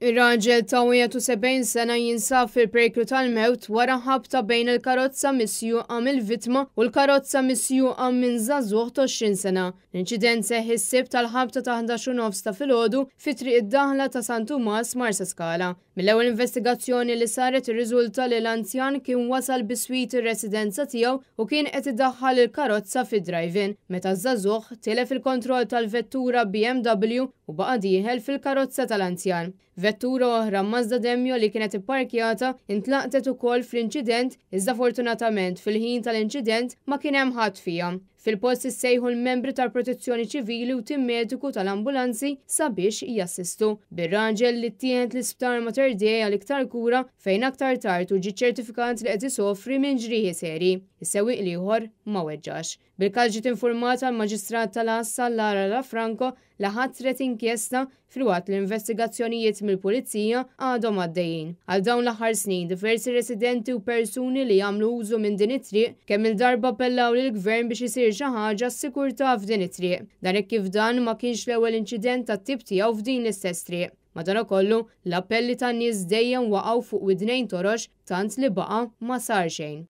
Ir-raġel ta' 71 sena jinsab fil-periklu tal-mewt wara ħabta bejn il-karozza misjuqa mill-vittma u l-karozza misjuqa minn żagħżugħ ta' 20 sena. L-inċident seħħ is-Sibt għall-ħabta ta' 11 u nofs ta' filgħodu fi Triq id-Daħla ta' San Tumas, Marsaskala. Mill-ewwel investigazzjoni li saret irriżulta li l-anzjan kien wasal biswit ir-residenza tiegħu u kien qed idaħħal il-karozza fid-drive-in meta ż-żagħżugħ tilef il-kontroll tal-vettura BMW u baqa' dieħel fil-karozza tal-anzjan. Vettura oħra Mazda Demio li kienet ipparkjata intlaqtet ukoll fl-inċident iżda fortunatament fil-ħin tal-inċident ma kien hemm ħadd fiha. Fil-post issejħu l-membri tal-Protezzjoni Ċivili u tim mediku tal-ambulanzi sabiex jassistu. Bir-raġel li ttieħed l-Isptar Mater Dei għal iktar kura fejn aktar tard hu ġie ċċertifikat li qed isofri minn ġrieħi serji. Is-sewwieq l-ieħor ma weġġax. Bil-każ ġiet infurmata l-Maġistrat tal-Għassa Lara Lafranco li ħatret inkjesta filwaqt li l-investigazzjonijiet mill-Pulizija għadhom għaddejjin. Għal dawn l-aħħar snin, diversi residenti u persuni li jagħmlu użu minn din it-triq kemm-il darba appellaw lill-Gvern biex isir xi ħaġa għas-sikurtà f'din it-triq. Dan hekk kif dan ma kienx l-ewwel inċident tat-tip tiegħu f'din l-istess triq. Madanakollu, l-appelli tan-nies dejjem waqgħu fuq widnejn torox tant li baqa' ma sar xejn.